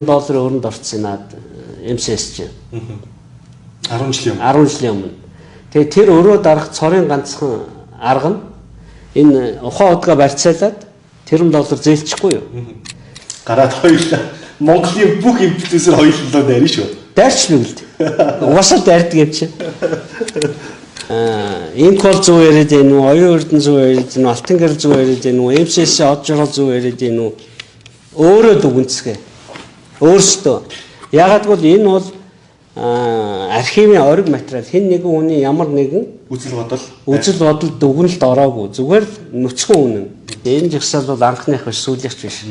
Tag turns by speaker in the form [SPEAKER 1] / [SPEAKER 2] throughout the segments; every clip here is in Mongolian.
[SPEAKER 1] Долларын өрөнд орсон наад МСС чинь.
[SPEAKER 2] 10 жилийн өмнө.
[SPEAKER 1] 10 жилийн өмнө. Тэгээ тэр өрөө дарах цорын ганцхан арга нь энэ ухаан удгаа барьцаалаад тэрбум доллар зээлчихгүй юу?
[SPEAKER 2] Гараад хоёулаа Монголын бүх инфлюенсер хоёулаа дайрна шүү.
[SPEAKER 1] Дайрч нүгэлд. Угаасаа дайрдаг юм чинь. Инкол зөв яриад байна уу? Оюун Эрдэнэ зөв яриад байна уу? Алтан гэрэл зөв яриад байна уу? МСС од жаргал зөв яриад байна уу? Өөрөө дүгнцгээ. Өөрсдөө. Ягаад гэвэл энэ бол архивын ориг материал, хэн нэгэн хүний ямар нэгэн
[SPEAKER 2] үзэл бодол
[SPEAKER 1] үзэл бодол дүгнэлт ороогүй. Зүгээр л нүцгэн үнэн. Энэ жагсаал бол анхных биш, сүүлийнх биш.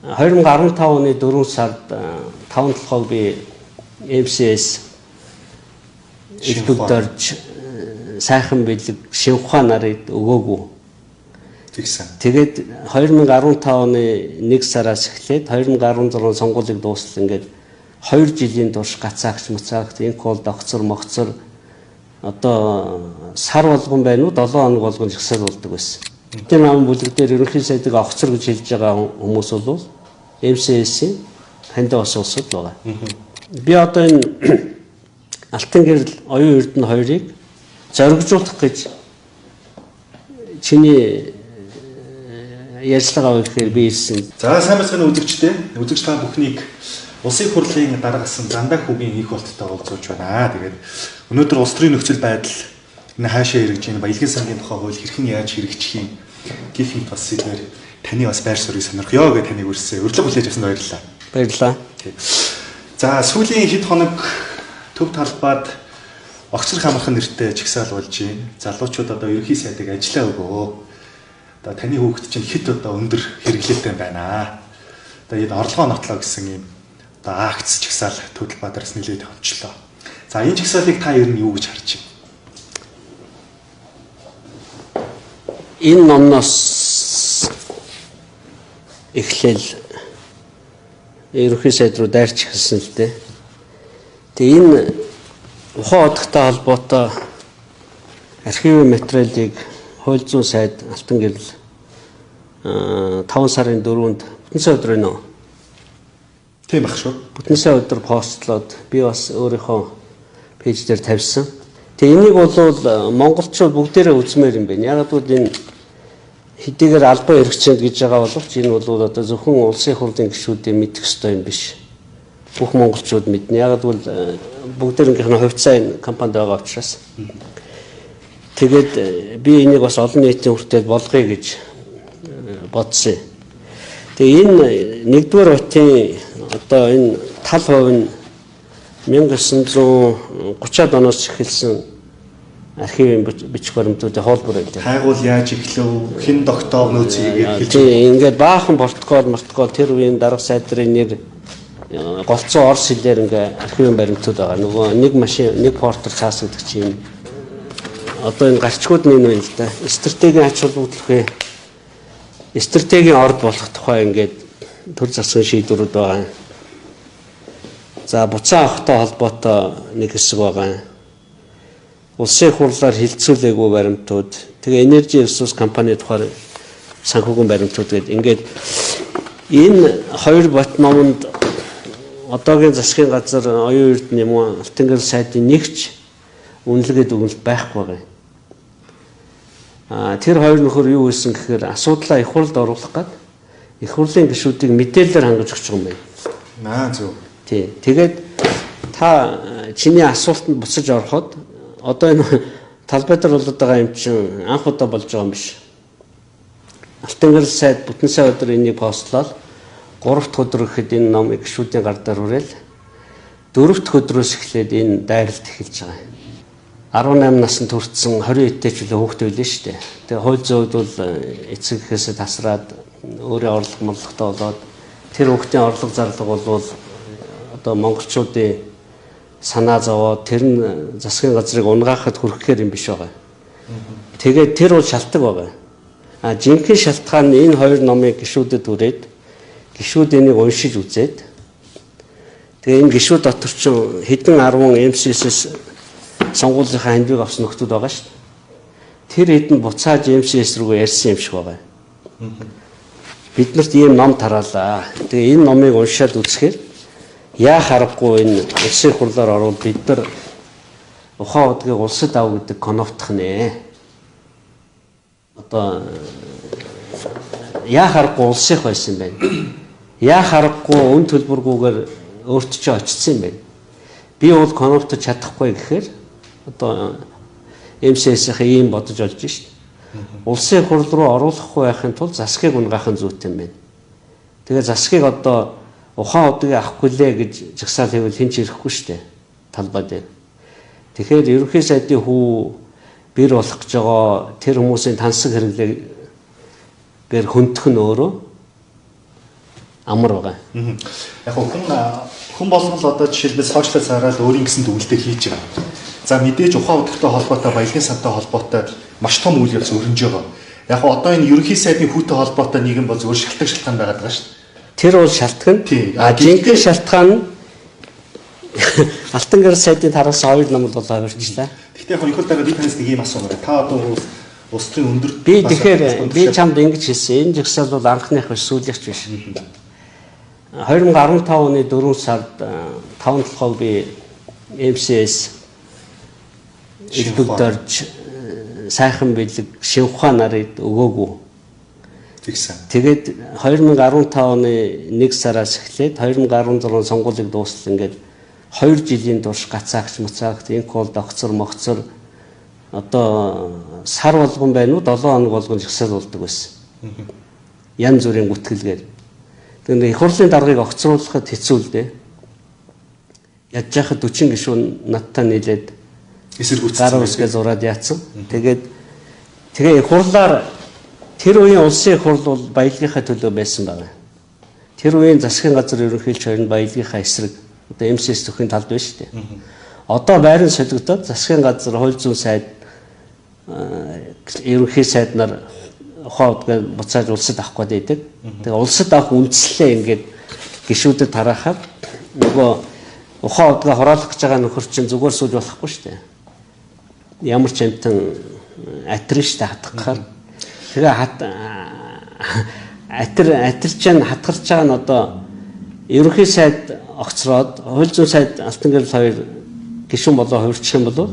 [SPEAKER 1] 2015 оны 4 сард 5 толгойг би МСС элбэг дорж сайхан бэлэг Шинхуа нарыг өгөөгүй.
[SPEAKER 2] Тэгсэн.
[SPEAKER 1] Тэгээд 2015 оны 1 сараас эхлээд 2016 сонгуулийг дуустал ингээд 2 жилийн турш гацаагч мацаагч инкол догцор могцор одоо сар болгон байна уу, 7 хоног болгон жагсаал болдог байсан. Тэр нам бүлэг дээр ерөнхий сайдыг огцор гэж хэлж байгаа хүмүүс бол МСС-ийн хандив ус улсууд байгаа. Би одоо энэ Алтан гэрэл, Оюун Эрдэнэ хоёрыг зоригжуулах гэж чиний ярьцлага авах гэхээр би ирсэн.
[SPEAKER 2] За, сайн байцгаана үзэгчдээ. Үзэгч та бүхнийг Улсын их хурлын дарга асан Зандаа хүүгийн их болттой уулзуулж байна. Тэгээд өнөөдөр улс төрийн нөхцөл байдал, энэ хаашаа хэрэгж, энэ баялагын сангийн тухай хууль хэрхэн яаж хэрэгжих юм гэх мэт бас сэдвээр таны бас байр суурийг сонирхъё гэж таныг үрсэн. Урилга хүлээж авсанд баярлалаа.
[SPEAKER 1] Баярлалаа.
[SPEAKER 2] За, сүүлийн хэд хоног төв талбайд огцрох амархан нэртэй чагсаал болж байна. Залуучууд одоо ерөнхий сайдыг ажиллаа өгөө. Одоо таны хүүхэд чинь хэд одоо өндөр хэрэглээтэй байна. Одоо энэ орлогоо нотлоо гэсэн юм одоо акц чагсаал төв талбай дээрс нэлээд хончлоо. За, энэ чагсаалыг та ер нь юу гэж харж байна?
[SPEAKER 1] Энэ номноос эхлээл ерөнхий сайд руу дайрч эхэлсэн л дээ. Тэгээ энэ ухаан одогтой холбоотой архивын материалыг хууль зүйн сайд Алтан гэрэл 5 сарын 4-нд бүтэн сайн өдөр нөө.
[SPEAKER 2] Тийм байх шүү.
[SPEAKER 1] Бүтэн сайн өдөр постлоод би бас өөрийнхөө пэйж дээр тавьсан. Тэгээ энийг бол монголчууд бүгдээрээ үзмээр юм байна. Яг гэвэл энэ хэдийгээр албан хэрэгцээнд гэж байгаа боловч энэ бол одоо зөвхөн улсын хурлын гишүүдийн мэдэх ёстой юм биш. Бүх монголчууд мэднэ. Яг гэвэл бүгдээрийнх нь хувьцаа энэ компанид байгаа учраас. Тэгээд би энийг бас олон нийтийн хүртэл болгоё гэж бодсон. Тэгээ энэ нэгдүгээр хотын одоо энэ тал хувь нь 1930-ад оноос эхэлсэн архивын бичих баримтуудын хоолбор байлаа.
[SPEAKER 2] Хайгуул яаж эхлэв, хэн тогтоов нөөц хийгээд
[SPEAKER 1] хэлж. Тийм, ингээд баахан протокол, тэр үеийн дарга сайдрын нэр голцоо орс хэлээр ингээ архивын баримтууд байгаа. Нөгөө нэг машин, нэг портер цаас гэдэг чинь одоо энэ гарчгууд нь энэ байна л да. Стратегийн ач холбогдол, стратегийн орд болох тухай ингээд төр засгийн шийдвэрүүд байгаа. За, буцаан авахтай холбоотой нэг хэсэг байгаа. Улсын хурлаар хилцүүлээгүй баримтууд, тэгээ Energy Resource компани тухай санхүүгийн баримтууд гээд ингээд энэ хоёр бот номонд одоогийн засгийн газар Оюун Эрдэнэ юм уу Алтан гэрэл сайдын нэгч үнэлгээ дүгнэлт байхгүй байгаа. Тэр хоёр нөхөр юу хийсэн гэхээр асуудлаа их хурлд оруулах гад их хурлын гишүүдийг мэдээлэлээр хангаж өгч байгаа юм байна.
[SPEAKER 2] Аа, зөв.
[SPEAKER 1] Тий. Тэгээд та чиний асуултанд буцаж ороход одоо энэ талбай дээр болоод байгаа юм чинь анх удаа болж байгаа юм биш. Алтан гэрэл сайд бүтэн сайн өдөр энийг постлоод 3 дахь өдөр гэхэд энэ номыг гишүүдийн гар дээр хүрээл 4 дахь өдрөөс эхлээд энэ дайралт эхэлж байгаа юм. 18 наснд хүрсэн 20 эдтэй ч үлээ хүүхдээ байлээ шүү дээ. Тэгээ хууль зүйд бол эцэг эхээсээ тасраад өөрийн орлого морлоготой болоод тэр хүүхдийн орлого зарлага бол одоо монголчуудын санаа зовоод тэр нь засгийн газрыг унгаахад хүрэхээр юм биш байгаа. Тэгээд тэр бол шалтгаан байгаа. А жинхэнэ шалтгаан нь энэ хоёр номыг гишүүдэд хүрээд гишүүд энийг уншиж үзээд тэгээ энэ гишүүд дотор чинь хэдэн 10 МСС сонгуулийнхаа хандивыг авсан нөхдүүд байгаа шүү дээ. Тэр хэдэн буцааж МСС рүүгээ ярьсан юм шиг байгаа. Биднэрт ийм ном тараалаа. Тэгээ энэ номыг уншаад үзэхээр яах аргагүй энэ улсын хурлаар орвол бид нар ухаан удгийг улсад ав гэдэг конофтох нэ. Одоо яах аргагүй улсынх байсан юм байна. Яах аргагүй үн төлбөргүйгээр өөрт чинь очсон юм байна. Би бол конофтож чадахгүй гэхээр одоо МСС-ийн ийм бодож олж шít. Улсын хурл руу оруулахгүй байхын тулд засгийг унгаах нь зүйтэй юм байна. Тэгээ засгийг одоо ухаан удгийг авахгүй лээ гэж жагсаал хийвэл хэн ч ирэхгүй шүү дээ. Талбай дээр. Тэгэхээр ерөнхий сайдын хүү бэр болох гэж байгаа тэр хүмүүсийн тансаг хэрэглээгээр хөндөх нь өөрөө амар байгаа.
[SPEAKER 2] Яг хүн болгон л одоо жишээлбэл сошиал сараад өөрийн гэсэн дүгнэлтээ хийж байгаа. За мэдээж ухаан удагтай холбоотой, баялагын сантай холбоотой маш том үйл явц өрнөж байгаа. Яг одоо энэ ерөнхий сайдын хүүтэй холбоотой нэгэн бол зөвхөн шалтгаан байгаад байгаа шүү дээ.
[SPEAKER 1] Тэр бол шалтгаан. А жинхэнэ шалтгаан нь Алтан гэр сайдын тараас хоёр ном бол авирчлаа.
[SPEAKER 2] Гэхдээ яг их дараа би танаас нэг юм асуумаар. Та одоо улс төрийн өндөр
[SPEAKER 1] би тэгэхээр би чамд ингэж хэлсэн. Энэ жагсаал бол анхных биш, сүүлийнх ч биш. 2015 оны 4 сард 5 толгойг би МСС элбэг дорж сайхан бэлэг Шинхуа нарыг өгөөгүй.
[SPEAKER 2] Тэгсэн.
[SPEAKER 1] Тэгээд 2015 оны 1 сараас эхлээд 2016 сонгуулийг дуустал ингээд 2 жилийн турш гацаагч мацаагч инкол огцор могцор одоо сар болгон байна уу 7 хоног болгон жагсаал болдог байсан. Янз бүрийн гүтгэлгээр. Тэгээд их хурлын даргаыг огцруулахад хэцүү л дээ. Ядж яхад 40 гишүүн надтай нийлээд
[SPEAKER 2] эсэргүүцсэн.
[SPEAKER 1] Гар үсгээ зураад яатсан. Тэгээд тэгээ их хурлаар тэр үеийн улсын их хурл бол баялагынхаа төлөө байсан байна. Тэр үеийн засгийн газар ерөнхийлөгч хоёр нь баялагынхаа эсрэг одоо МСС төхийн талд байна шүү дээ. Одоо байран солигдоод засгийн газар, хууль зүйн сайд, ерөнхий сайд нар ухаан удгаа буцааж улсад авах гэдэг. Тэгээ улсад авах үндслээ ингээд гишүүдэд тараахаар нөгөө ухаан удгаа хураалах гэж байгаа нөхөр чинь зүгээр сууж болохгүй шүү дээ. Ямар ч амтан атрын шүү дээ хатгахаар. Тэгээ атэр чинь хатгарч байгаа нь одоо ерөнхий сайд огцроод хууль зүйн сайд Алтан гэрэл хоёр гишүүн болоо хувирчих юм бол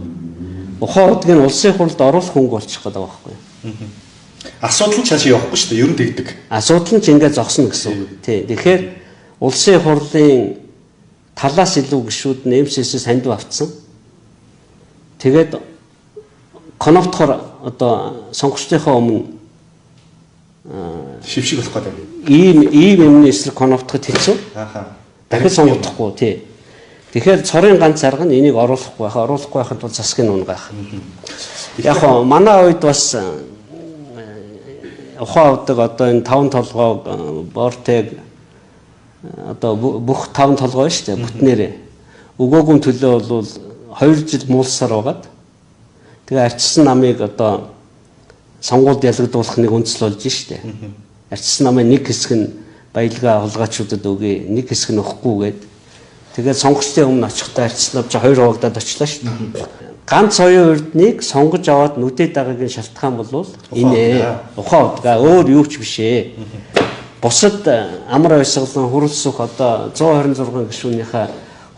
[SPEAKER 1] ухаан удгийг улсын хурлд оруулах хөнгө болчих гээд байгаа байхгүй.
[SPEAKER 2] Асуудал нь цаашаа явахгүй шүү дээ. Ер нь тэгдэг.
[SPEAKER 1] Асуудал нь ч ингээд зогсно гэсэн үг. Тий. Тэгэхээр улсын хурлын талаас илүү гишүүд нь МСС-с хандив авцсан. Тэгээд конофтохоор одоо сонгогчдынхоо өмнө
[SPEAKER 2] шившиг болох гэдэг.
[SPEAKER 1] Ийм юмны эсрэг конофтоход хэцүү.
[SPEAKER 2] Ааха.
[SPEAKER 1] Дахид сонгогдохгүй тий. Тэгэхээр цорын ганц арга нь энийг оруулахгүй байх. Оруулахгүй байхад бол засгийг унгаах. Яг хоо манай үед бас ухаан удаг одоо энэ таван толгой бортег одоо бүх таван толгой шүү дээ бүтнээрээ. Өгөөгүй төлөө бол 2 жил муулсаар байгаад тэгээ арчсан намыг одоо сонгуульд ялгадуулах нэг үндэслэл болж шүү дээ. Арчсан намын нэг хэсэг нь баялгаа хулгайчуудад өгье, нэг хэсэг нь өгөхгүй гээд тэгээд сонгогчдын өмнө очихдоо арчсан нам чи 2 хуваагдаад очлаа шүү дээ. Ганц оюун эрднийг сонгож аваад нүдээ дагаагийн шалтгаан бол энэ ухаан удгаа өөр юу ч биш ээ. Бусад амар баясгалан хөрөлсөх одоо 126 гишүүнийхээ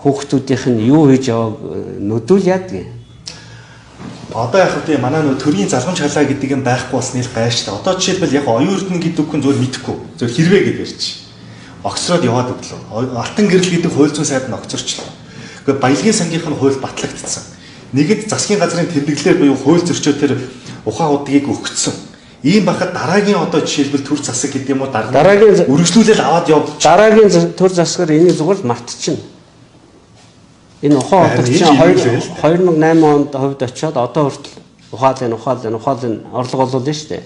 [SPEAKER 1] хүүхдүүдийнх нь юу хийж явааг нүдүүл яадаг.
[SPEAKER 2] Одоо яг хөө тийм манай нөө төрийн залгамж халаа гэдэг юм байхгүй болсны л гайштай. Одоо жишээлбэл яг оюун эрдэнэ гэдэг хүн зөв мэдэхгүй. Зөв хэрвээ гэж ярьж. Огцроод яваад өглөө. Алтан гэрэл гэдэг хууль зүйн сайд нь огцорчлоо. Гэхдээ баялагын сангийнх нь хууль батлагдсан. Нэгэнт засгийн газрын тэмдэглэлээр буюу хууль зөрчөө тэр ухаан удгийг өгцсөн. Ийм байхад дараагийн одоо жишээлбэл төр засаг гэдэг юм уу
[SPEAKER 1] дараагийн
[SPEAKER 2] үргэлжлүүлэл аваад явж
[SPEAKER 1] дараагийн төр засгаар энийг зүгээр л мартчихна. Энэ ухаан удаг чинь 2008 онд хувьд очиод одоо хүртэл ухаалын орлого олуулна шүү дээ.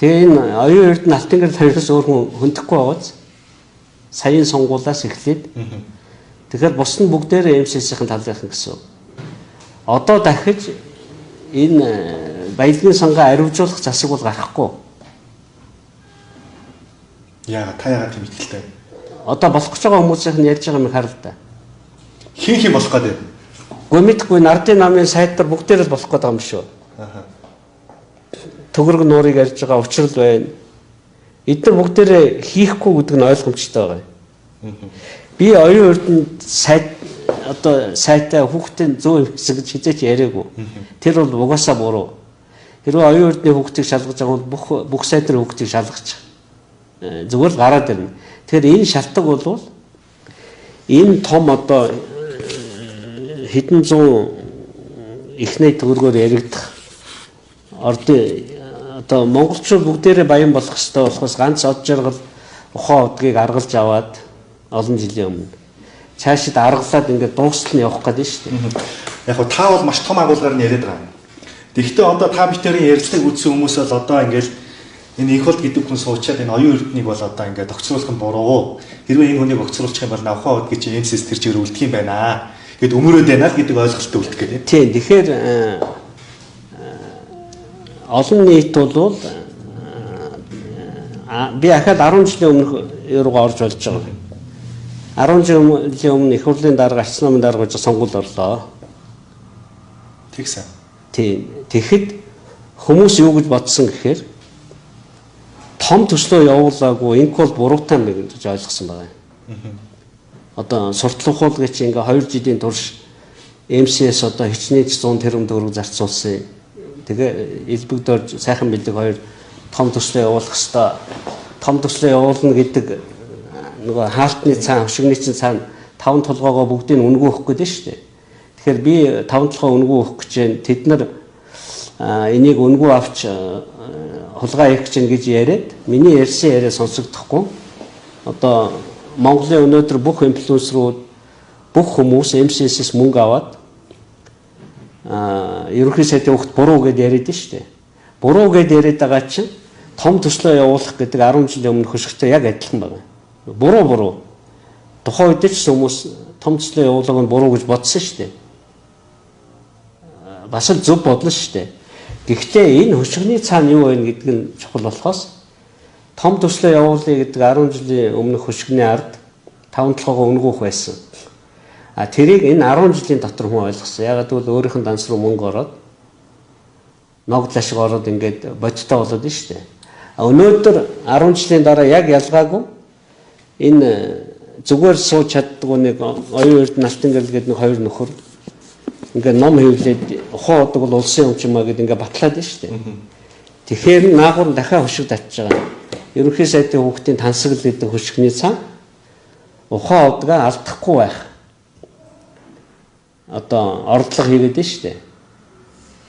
[SPEAKER 1] Тэгээ энэ оюун эрдэнэ Алтан гэрэл хоёроос өөр хүн хөндөхгүй байгааз саяын сонгуулиас эхлээд тэгэхээр бус нь бүгдээрээ МСС-ийн талынхан гэсэн. Одоо дахиж энэ баялагын сангаа аривжуулах засаг бол гарахгүй.
[SPEAKER 2] Яагаад та яагаад тийм итгэлтэй?
[SPEAKER 1] Одоо болох гэж байгаа хүмүүсийнх нь ярьж байгаа юм харал та.
[SPEAKER 2] Хин болох гэдэг.
[SPEAKER 1] Гэхдээ мэдгүй нардын намын сайд нар бүгдээр л болох гэдэг юм шүү.
[SPEAKER 2] Аа.
[SPEAKER 1] Төгрөг нуурыг ярьж байгаа учрал байна. Эдгээр бүгдээрээ хийхгүй гэдэг нь ойлгомжтой байгаа юм. Би оюун эрдэнэ сайт одоо сайтай хүүхдийн зөв юм гэсэн гэж хизээч яриаггүй. Тэр бол угаасаа буруу. Хэрвээ оюун эрдэнэ хүүхдийг шалгаж байгаа бол бүх сайдын хүүхдийг шалгах. Зүгээр л гараад ирнэ. Тэгэхээр энэ шалтгаан бол энэ том одоо хэдэн зуун эхний төгрөгөөр яригдах ордын одоо монголчууд бүгдээрээ баян болох ёстой болохоос ганц од жаргал ухаан одгийг аргалж аваад олон жилийн өмнө цаашид аргалаад ингээд дуустал нь явах гэдэг нь шүү дээ.
[SPEAKER 2] Яг хөө та бол маш том агуулгаар нь яриад байгаа юм. Тэгэхдээ одоо та бүхний ярилцлагыг үзсэн хүмүүс бол одоо ингээд энэ Энхболд гэдэг хүн суучаад энэ оюун эрднийг бол одоо ингээд огцруулах нь буруу. Хэрвээ энэ хүнийг огцруулчих юм бол ухаан од гэж МСС тэр чигээр үлдэх юм байна гэд өмөрөөд байна л гэдэг ойлголттой үлдэх гэдэг.
[SPEAKER 1] Тийм. Тэгэхээр олон нийт бол би ахаад 10 жилийн өмнөх юуруу орж болж байгаа. 10 жилийн өмнө их хурлын дарга, арч намын дарга гэж сонгуул орлоо.
[SPEAKER 2] Тэгсэн.
[SPEAKER 1] Тийм. Тэгэхэд хүмүүс юу гэж бодсон гэхээр том төслөө явуулаагүй инк бол буруутай юм гэж ойлгосон байгаа юм. Одоо сурталчилгаа гэж ингээ 2 жилийн турш МСС одоо хичнээн 100 тэрбум төгрөг зарцуулсан. Тэгээ элбэг дорж сайхан бэлэг хоёр том төслөө явуулах хэвээр том төслөө явуулна гэдэг нөгөө хаалтны цаан, хөшигний чинь цаана таван толгоогоо бүгдийг үнэгүй өгөх гэдэг нь шүү дээ. Тэгэхээр би таван толгой үнэгүй өгөх гэж байна. Тэд нар энийг үнэгүй авч хулгай хийх гэж байна гэж яриад миний ярьсан яриа сонсогдохгүй. Одоо Монголын өнөөдөр бүх инфлюенсерүүд бүх хүмүүс МСС-с мөнгө аваад ерөнхий сайдын хүүхд буруу гэдээ яриад нь шүү дээ. Буруу гэдээ яриад байгаа чинь том төслөө явуулах гэдэг 10 жилийн өмнө хөшигтэй яг адилхан байна. Буруу. Тухайн үед ч хүмүүс том төслөө явуулах нь буруу гэж бодсон шүү дээ. Бас л зөв бодлоо шүү дээ. Гэхдээ энэ хөшигний цаана юу байна гэдэг нь чухал болохоос том төслөө явуулъя гэдэг 10 жилийн өмнөх хөшигний ард таван толгоогоо үнгүүх байсан. А тэрийг энэ 10 жилийн дотор хүн ойлгосон. Ягаад гэвэл өөрийнх нь данс руу мөнгө ороод ногдол ашиг ороод ингээд бодиттой болоод нь шүү дээ. А өнөөдөр 10 жилийн дараа яг ялгаагүй энэ зүгээр сууж чаддгүй нэг оюун эрдэнэ алтан гэрэл гэдэг нэг хоёр нөхөр ингээд ном хэвлээд ухаан удаг бол улсын юм ч юм а гэд ингээд батлаад нь шүү дээ. Тэгэхээр наагур дахиад хөшиг татж байгаа. Ерөнхий сайдын хүүхдийн тансаглал гэдэг хөшигний цаан ухаан удгаа алдахгүй байх. Одоо ордлого хийгээд нь шүү дээ.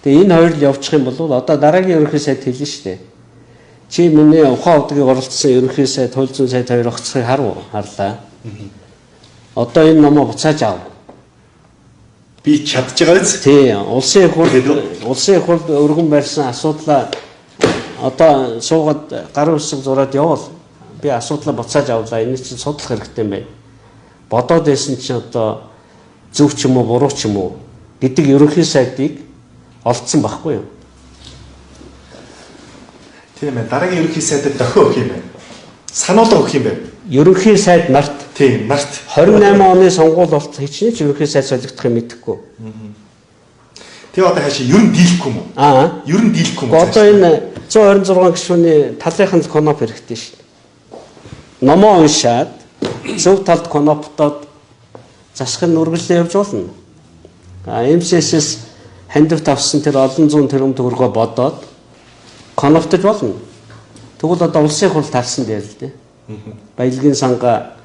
[SPEAKER 1] Тэгээ энэ хоёр л явчих юм бол одоо дараагийн ерөнхий сайд хэлнэ шүү дээ. Чи миний ухаан удгийг оролцсон ерөнхий сайд, хууль зүйн сайд хоёр огцохыг харав харлаа. Одоо энэ номоо буцааж ав.
[SPEAKER 2] Би чадж байгаа биз?
[SPEAKER 1] Тийм. Улсын их хурл өргөн барьсан асуудлаа одоо суугаад гарын үсэг зураад явуул. Би асуудлаа буцааж авлаа. Энэ чинь судлах хэрэгтэй юм байна. Бодоод байсан чинь одоо зөв ч юм уу буруу ч юм уу гэдэг ерөнхий сайдыг олдсон байхгүй юу?
[SPEAKER 2] Тийм ээ. Дараагийн ерөнхий сайдад дохио өгөх юм байна. Сануулга өгөх юм байна.
[SPEAKER 1] Ерөнхий сайд нарт.
[SPEAKER 2] Тийм, нарт.
[SPEAKER 1] 28 оны сонгуул болт хичнээн ч ерөнхий сайд солигдох юм мэдэхгүй.
[SPEAKER 2] Тэгээ одоо хаашаа ер нь дийлэхгүй юм уу?
[SPEAKER 1] Аа.
[SPEAKER 2] Ер нь дийлэхгүй юм уу?
[SPEAKER 1] Одоо энэ 126 гишүүний талынхын коноп хэрэгтэй шүү дээ. Номоо уншаад зөв талд коноптоод засах нь үргэлжлэн явж болно. А МСС-с хандивт авсан тэр олон зуун тэрбум төгрөгөө бодоод коноптож болно. Тэгвэл одоо улсын хурл тарсан дээр л дээ. Баялагын сангаа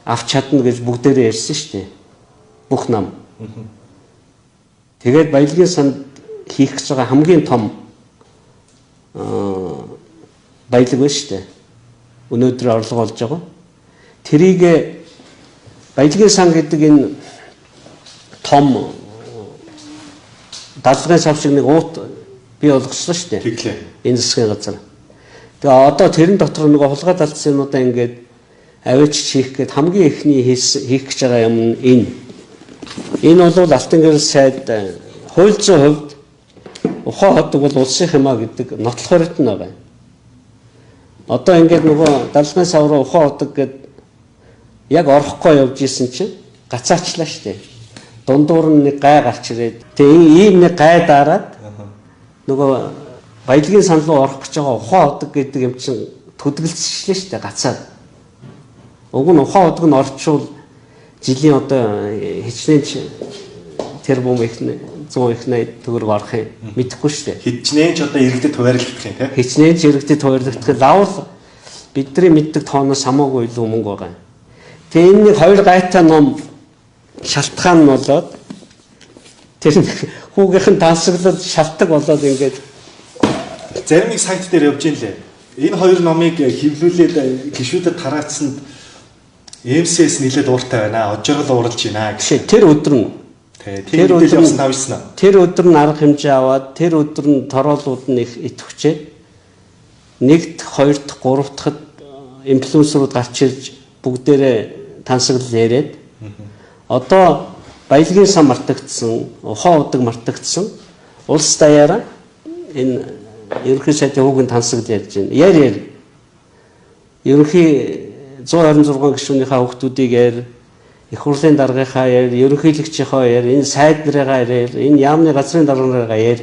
[SPEAKER 1] авч чадна гэж бүгдээрээ ярьсан шүү дээ. Бүх нам. Тэгээд баялагын санд хийх гэж байгаа хамгийн том баялаг байна шүү дээ. Өнөөдөр орлого олж байгаа. Тэрийг баялагын сан гэдэг энэ том дадлгын сав шиг нэг уут бий болгочлоо шүү дээ.
[SPEAKER 2] Тэглээ.
[SPEAKER 1] Энэ засгийн газар. Тэгээ одоо тэрэн дотор нөгөө хулгай талдсан юмудаа ингээд аваач хийх гээд хамгийн эхний хийх гэж байгаа юм нь энэ. Энэ бол алтан гэрэл сайд хууль зүйн хувьд ухаан ходог бол улсын юм а гэдэг нотлох хориот нь байгаа. Одоо ингээд нөгөө дадлгын сав руу ухаан ходог гэд яг орохгүй явж исэн чинь гацаачлаа шүү дээ. Дундуур нь нэг гай гарч ирээд тэгээ ийм нэг гай дараад нөгөө баялагын сан руу орох гэж байгаа ухаан ходог гэдэг юм чинь түдгэлцчихлээ шүү дээ гацаад. Уг нь ухаан удаг нь орчвол жилийн одоо хичнээн тэрбум их 100 их 80 төгрөг орох юм мэдэхгүй шүү дээ.
[SPEAKER 2] Хичнээн ч одоо иргэдэд хуваарлагдах юм тий.
[SPEAKER 1] Хичнээн ч иргэдэд хуваарлагдах. Лавл бидний мэддэг тооноос хамаагүй илүү мөнгө байгаа юм. Тэгээ энэ нэг хоёр гайтай ном шалтгаан нь болоод тэр хүүгийнх нь тансаглал шалтгаан болоод ингээд
[SPEAKER 2] зарим нэг сайт дээр явж ийн лээ. Энэ хоёр номыг хэвлүүлээд гишүүдэд тараацсанд MCS нэлээд ууртай байна. Ожиргол ууралж байна
[SPEAKER 1] гэсэн. Тэр өдөр нь
[SPEAKER 2] тэр өдөр явсан тавьсан.
[SPEAKER 1] Тэр өдөр нь арга хэмжээ аваад тэр өдөр нь тороолууд нь их идэвхжээд нэгд, хоёрт, гуравт дахь инфлюенсерүүд гарч ирж бүгдээрээ тансаглал яриад одоо баялагын сан мартагдсан, ухаан удаг мартагдсан улс даяараа энэ ерөнхий сайдын хүүгийн тансаглал ярьж байна. Яар. Ерөнхий 126 гишүүнийхээ хүүхдүүдийг яар, их хурлын даргынхаа яар, ерөнхийлөгчийнхөө яар, энэ сайд нарыгаа яар, энэ яамны газрын дарга нарыгаа яар.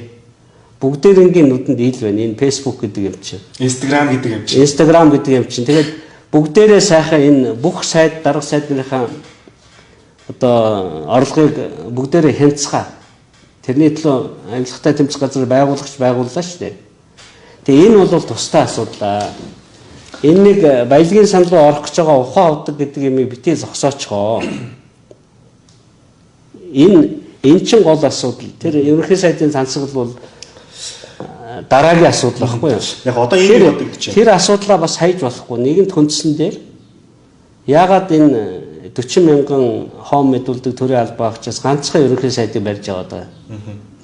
[SPEAKER 1] Бүгдээрэнгийн нүдэнд ил байна. Энэ Facebook гэдэг юм чинь.
[SPEAKER 2] Instagram гэдэг юм чинь.
[SPEAKER 1] Instagram гэдэг юм чинь. Тэгээд бүгдээрээ сайхан энэ бүх сайд дарга сайд нарынхаа одоо орлогыг бүгдээрээ хянцгаа. Тэрний төлөө авилгатай тэмцэх газар байгуулагч байгууллаа шүү дээ. Тэгээ энэ бол тустай асуудал. Энэ нэг баялагын сан руу орох гэж байгаа ухаан удаг гэдэг юмыг битгий зогсоочгоо. Энэ чинь гол асуудал. Тэр ерөнхий сайдын тансаглал бол дараагийн асуудал байхгүй юу?
[SPEAKER 2] Яг одоо ийм бодогдож байна.
[SPEAKER 1] Тэр асуудлаа бас хайж болохгүй. Нэгэнт хүндсэн дээр яагаад энэ 40 мянган хоом мэдүүлдэг төрийн албаа агчаас ганцхан ерөнхий сайдыг барьж яваад байгаа.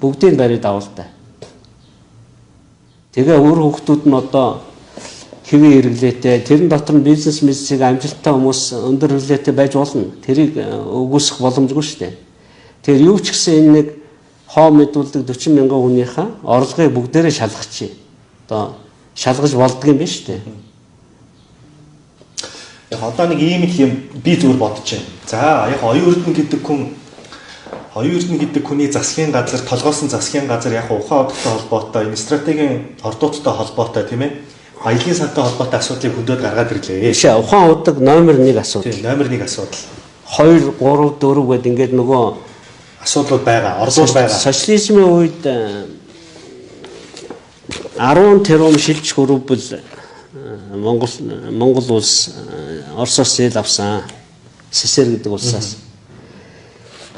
[SPEAKER 1] Бүгдийг бариад авал та. Тэгээ үр хүүхдүүд нь одоо хэвийн хэрэглээтэй, тэрэн дотор нь бизнес бизнесийг амжилттай хүмүүс өндөр хэрэглээтэй байж болно. Тэрийг үгүйсэх боломжгүй шүү дээ. Тэгэхээр юу ч гэсэн энэ нэг хоом мэдүүлдэг 40 мянган хүнийхээ орлогыг бүгдээрээ шалгачих. Одоо шалгаж болдго юм байна шүү дээ.
[SPEAKER 2] Яг одоо нэг ийм л юм би зүгээр бодож байна. За яг оюун эрдэнэ гэдэг хүн оюун эрдэнэ гэдэг хүний засгийн газар, толгоосон засгийн газар яг ухаан удагтай холбоотой, энэ стратегийн ордуудтай холбоотой тийм ээ. Баялагын сантай холбоотой асуудлыг хөндөд гаргаад ирлээ.
[SPEAKER 1] Биш ээ, ухаан удаг номер 1 асуудал.
[SPEAKER 2] Тийм, номер 1 асуудал.
[SPEAKER 1] 2 3 4 гээд ингээд нөгөө
[SPEAKER 2] асуудлууд байгаа, орлууд байгаа.
[SPEAKER 1] Социализмын үед 10 тэрбум шилж хөрвбөл Монгол улс Оросоос зээл авсан. СССР гэдэг улсаас.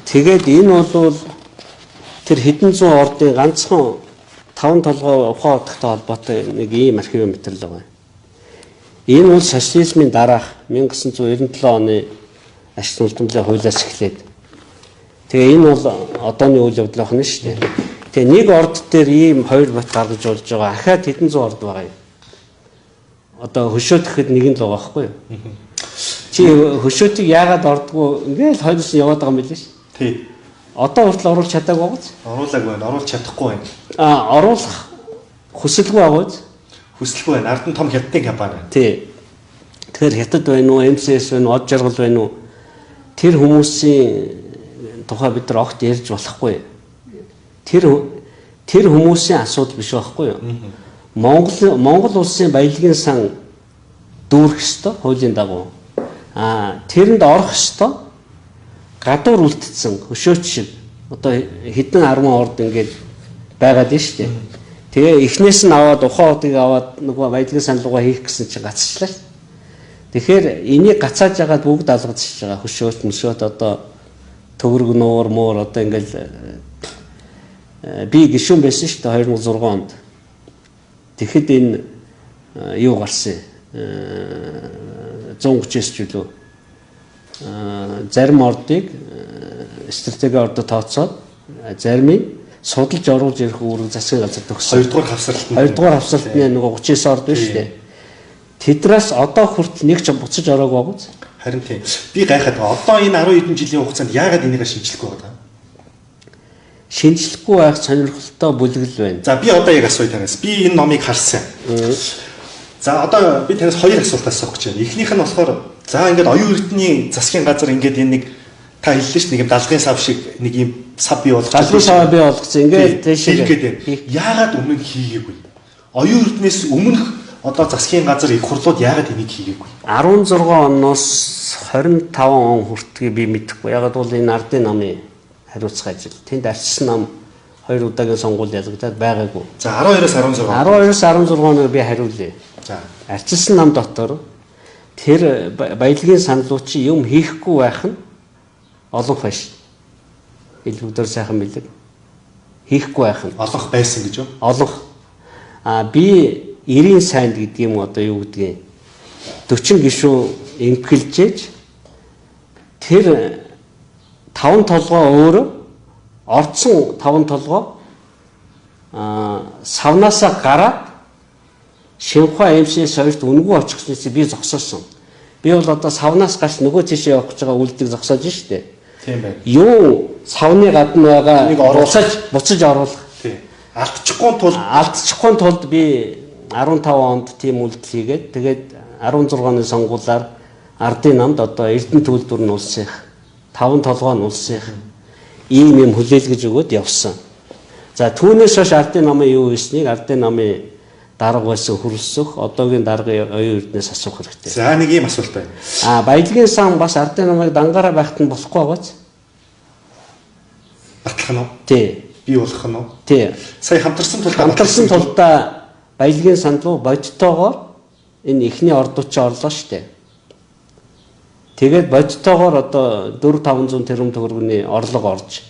[SPEAKER 1] Тэгээд энэ бол тэр хэдэн зуун ордын ганцхан таван толгой ухаан удагтай холбоотой нэг ийм архивын материал байгаа. Энэ бол социализмын дараах 1997 оны ашиг тултамлын хуулиас эхлээд. Тэгээ энэ бол одооны үйл явдал байна шүү дээ. Тэгээ нэг орд дээр ийм хоёр бат гаргаж болж байгаа. Ахаад хэдэн зуун орд байгаа юм. Одоо хөшөөт гэхэд нэг нь л байгаа байхгүй юу? Чи хөшөөтийг яагаад ордгоо ингээл хойноос нь яваад байгаа юм билээ ш.
[SPEAKER 2] Тий.
[SPEAKER 1] Одоо хүртэл оруулж чадаагүй байгаа биз?
[SPEAKER 2] Оруулаагүй байна, оруулж чадахгүй байна.
[SPEAKER 1] Аа, оруулах хүсэлгүй байгаа биз?
[SPEAKER 2] Хүсэлгүй байна. Ард нь том хятадын компани байна.
[SPEAKER 1] Тий. Тэгэхээр хятад байна уу, МСС байна уу, од жаргал байна уу? Тэр хүмүүсийн тухай бид нар огт ярьж болохгүй. Тэр хүмүүсийн асуудал биш байхгүй юу? Монгол улсын баялагын сан дүүрэх ёстой хуулийн дагуу. Аа, тэрэнд орох ёстой гадуур үлдсэн хөшөөч шиг одоо хэдэн 10 орд ингээд байгаад нь шүү дээ. Тэгээ эхнээс нь аваад ухаан удыг аваад нөгөө баялагын сан руугаа хийх гэсэн чинь гацчлаа шүү. Тэгэхээр энийг гацааж ягаад бүгд алгадчихж байгаа хөшөөт мөшөөт одоо төгрөг нуур муур одоо ингээл би гишүүн байсан шүү дээ 2006 онд. Тэгэхэд энэ юу гарсан 139 ч үлээ. Зарим ордыг стратегийн ордод тооцоод заримыг судалж оруулж ирэх үүрэг засгийн газар төгссөн.
[SPEAKER 2] Хоёрдугаар хавсралтанд.
[SPEAKER 1] Хоёрдугаар хавсралтны нөгөө 39 орд байна шүү дээ. Тэднээс одоо хүртэл нэг ч буцаж ороогүй байгаа биз?
[SPEAKER 2] Харин тийм. Би гайхаад байгаа. Одоо энэ 10 хэдэн жилийн хугацаанд яагаад энийг шинжлэхгүй байгаа юм?
[SPEAKER 1] Шинжлэхгүй байх сонирхолтой бүлгэл байна.
[SPEAKER 2] За би одоо яг асууя танаас. Би энэ номыг харсан. За одоо би танаас хоёр асуулт асуух гэж байна. Эхнийх нь болохоор за ингээд оюун эрдэнийн засгийн газар ингээд энэ нэг та хэллээ шүү, нэг юм далгын сав шиг нэг юм сав бий болгох.
[SPEAKER 1] Далгын сав бий болгосон. Ингээд
[SPEAKER 2] тийш хийх гээд байна. Яагаад өмнө хийгээгүй? Оюун эрдэнээс өмнөх Одоо засгийн газар их хурлууд яагаад энийг хийгээгүй?
[SPEAKER 1] 16 оноос 25 он хүртгийг би мэдэхгүй. Ягаад бол энэ ардын намын хариуцах ажил. Тэнд арчсан нам 2 удаагийн сонгуул ялгагдаад байгаагүй.
[SPEAKER 2] За 12-оос 16.
[SPEAKER 1] 12-оос 16 оноор би хариулъя.
[SPEAKER 2] За
[SPEAKER 1] арчилсан нам дотор тэр баялагын саналуу чи юм хийхгүй байх нь олонх байж. Илбэгдөр сайхан бэлэг. Хийхгүй байх нь
[SPEAKER 2] олонх байсан гэж юу?
[SPEAKER 1] Олонх. А би 90 сайнд гэдэг юм одоо юу гэдгийг 40 гишүүн эмхэлжээж тэр 5 толгой өөрөө орцсон 5 толгой савнаасаа гараад Шинхуа МСС хоёрт үнэгүй очих гэсэн би зогсоосон. Би бол одоо савнаас гарч нөгөө тийшээ явах гэж байгаа үйлдэл зогсоож штэ.
[SPEAKER 2] Тийм байна.
[SPEAKER 1] Юу савны гадна байгаа буцаж оруулах.
[SPEAKER 2] Тийм. Алдчихгүй
[SPEAKER 1] тулд би 15 онд тийм үйлдэл хийгээд тэгээд 16 оны сонгуулиар ардын намд одоо Эрдэнэ төлөвлөр нь улсынх, 5 толгой нь улсынх ийм юм хүлээлгэж өгөөд явсан. За түүнээс хойш ардын намын юу хийснийг ардын намын дарга байсан хөрөлсөх одоогийн даргын оюун эрдэнээс асуух хэрэгтэй.
[SPEAKER 2] За нэг ийм асуулт байна.
[SPEAKER 1] А баялагын сан бас ардын намыг дангаараа байхад нь болохгүй байгааз.
[SPEAKER 2] Батлах нь уу?
[SPEAKER 1] Тий.
[SPEAKER 2] Бий болох нь уу?
[SPEAKER 1] Тий.
[SPEAKER 2] Сая хамтарсан
[SPEAKER 1] тулдаа баялагын сан руу бодтоогоор энэ эхний ордууд чи орлоо штэ. Тэгээд бодтоогоор одоо 4-500 тэрбум төгрөгийн орлого орж.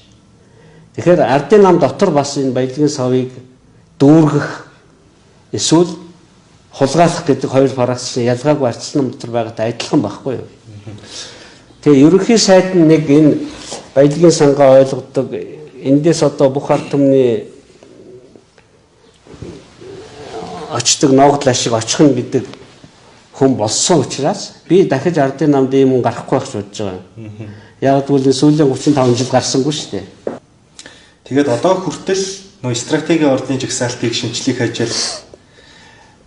[SPEAKER 1] Тэгэхээр ардын нам дотор бас энэ баялагын савыг дүүргэх эсвэл хулгайлах гэдэг хоёр фракц ялгаагүй арчсан нам дотор байгаатай адилхан байхгүй юу? Тэгээ ерөнхий сайд нь нэг энэ баялагын сангаа ойлгодог. Эндээс одоо бүх ард түмний очдог ногдол ашиг очих нь гэдэг хүн болсон учраас би дахиж ардын намд ийм хүн гарахгүй байх гэж бодож байгаа юм. Яг гэвэл сүүлийн 35 жил гарсангүй шүү дээ.
[SPEAKER 2] Тэгээд одоо хүртэл нөө стратегийн ордны жагсаалтыг шинжлэх ажил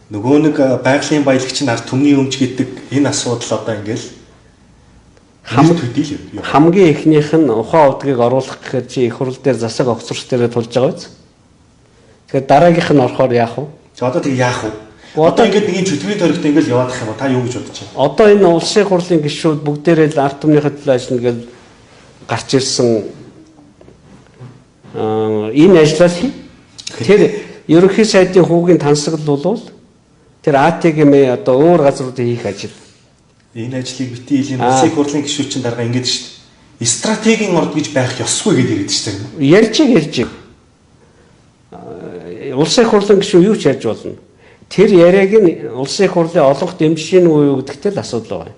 [SPEAKER 2] нөгөө нэг байгалийн баялагч нь ард түмний өмч гэдэг энэ асуудал одоо ингээл
[SPEAKER 1] хамгийн эхнийх нь ухаан овдгийг оруулах гэхээр чи их хурл дээр засаг огцорч дээрээ тулж байгаа биз? Тэгэхээр дараагийнх нь орохоор яах вэ?
[SPEAKER 2] За одоо тэг яах вэ? Одоо ингээд нэг юм чөтгөрийн тойрогт ингээд яваадах юм уу? Та юу гэж бодож байна?
[SPEAKER 1] Одоо энэ улсын хурлын гишүүд бүгдээрээ л ард түмнийхээ төлөө ажиллана гэж гарч ирсэн энэ ажлаа хий. Тэр ерөнхий сайдын хүүгийн тансаглал бол тэр АТГМ одоо өөр газруудад хийх ажил.
[SPEAKER 2] Энэ ажлыг бити илийн улсын хурлын гишүүд чинь дарга ингэж шүү дээ. Стратегийн орд гэж байх ёсгүй гэдээ ирээд шүү дээ.
[SPEAKER 1] Ярьж. Улсын хурлын гишүүн юу ч ярьж болно. Тэр яриаг нь улсын хурлын олонх дэмжиж гин үү юу гэдэгтэй л асуудал байгаа.